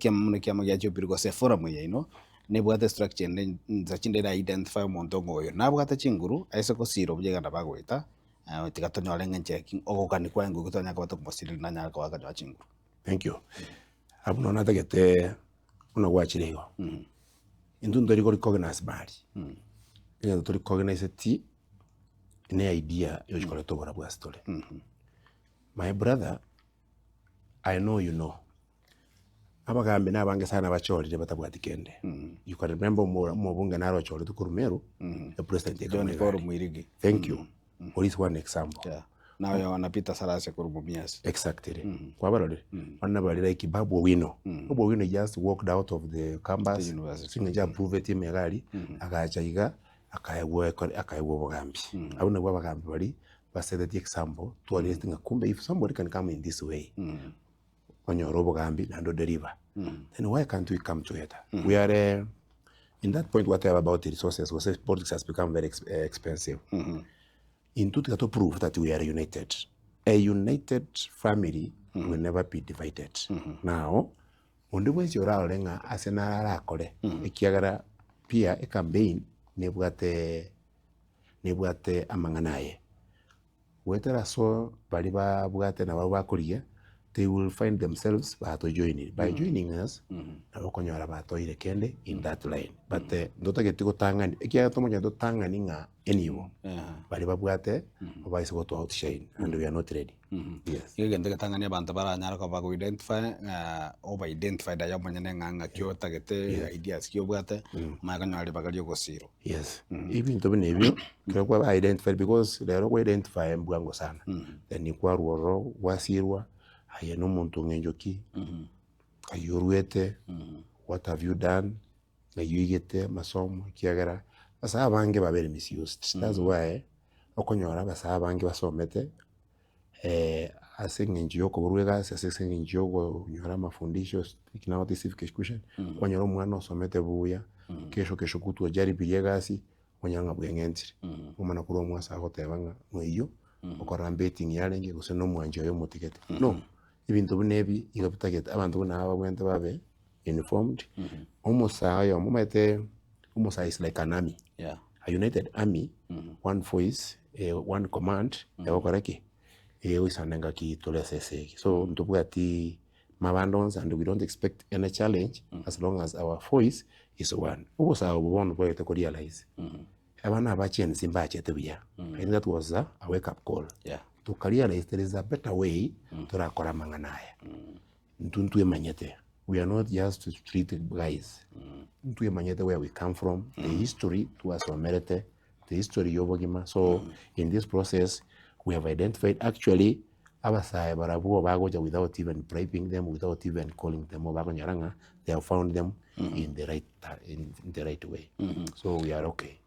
Ekiama buna ekiama gia Jubilee gose eforum yaino, nebwate estructure ende nsa chinde era identify omonto ng'a oyo nabwate chinguru aise gosira obuya iga nabo agoeta, tiga tonyore ng'a enchera ki ogokani kwaye ngoki tonyare koba tokomosireri nanyare koba akonyoa chinguru. Thank you. Abwo nonya natagete buna gwachire igo, intwe ntori ko recognize baria, egento tori recogniseti ne idea yochi koreta oborabu ase tore. My brother, I know you know, abagambi na abange sana bachorire batabwati kende. You can remember omobunge nare ochoretwe korwa Meru, epresident John ekamoa Paul egari. Mwirigi. Thank you. Oria is one example. Yeah. Na oyo na Peter Salasya korwa Mumias. Exactly. Kwabarorire? Bana bari like Babu Owino. Babu Owino just walked out of the campus. The university. Ase eng'encho approvetie emegari, agacha iga, akaegwa ekore akaegwa obogambi. Abwo nabwo abagambi baria basetetie example, twarorete ng'a kumbe if somebody can come in this way, onyore obogambi naende odeliver, then why can't we come together? We are in that point gwateba about resources gose politics has become very expensive. Intwe tiga to prove that we are united. A united family will never be divided. Now, onde bwensi orarore ng'a ase naro arakore, ekiagera pia ecampaign nebwate nebwate amang'ana aye. Goetera aso baria babwate na barabwo bakorigia, they will find themselves batojoinire. By joining us, nabo okonyora batoeire kende in that line. But ntotageti gotang'ani, ekiagera tomochete totang'ani ng'a enibo, baria babwate babaise goto outshine and we are not ready. Yes. Nigo egento egetang'ani abanto baranyare koba bago identify ng'a oba identified aye omonyene ng'a ng'aki otagete, ideas ki obwate, omanye konyora ribaga ria ogosirwa. Yes, ebinto buna ebio, ekero kwaba identified because rero kwa identify mbwango sana, then kwarwa ororo gwasirwa, aye na omonto ng'encho ki, ng'ai orwete, what have you done, ng'ai oigete amasomo, ekiagera ase abange babere misused, that's why okonyora abasae abange basomete. Ase eng'encho y'okoborwa egasi, ase eng'encho y'okonyora amafundisho speaking out civic education, kwanyora omwana osomete buya, kesho kesho kutwa ojaribirie egasi, okonyora ng'a bweng'entire. Omana korwa omwase agoteba ng'a oyio okorora betting yarenge gose na omwanchi oye omotigete. No, ebinto buna ebi iga bitagete abanto buna aba babwenerete babe informed, omosae oyomo omanyete omosae is like an army. A united army, one voice, one command, egokora ki? Egoisana engaki tore ase esegi. So ntobwati mabande onsi and we don't expect any challenge as long as our voice is one. Obosae obo bono bwagete ko realize, abana aba Gen Z mbachete buya, I think that was a wake up call. Toka realize there is a better way torakore amang'ana aya. Intwe ntwemanyete, we are not just street guys, ntwemanyete where we come from, the history twasomerete, the history ya obogima, so in this process we have identified actually abasae barabwo bagocha without even bribing them, without even calling them, bakonyora ng'a they have found them in the right in the right way, so we are okay.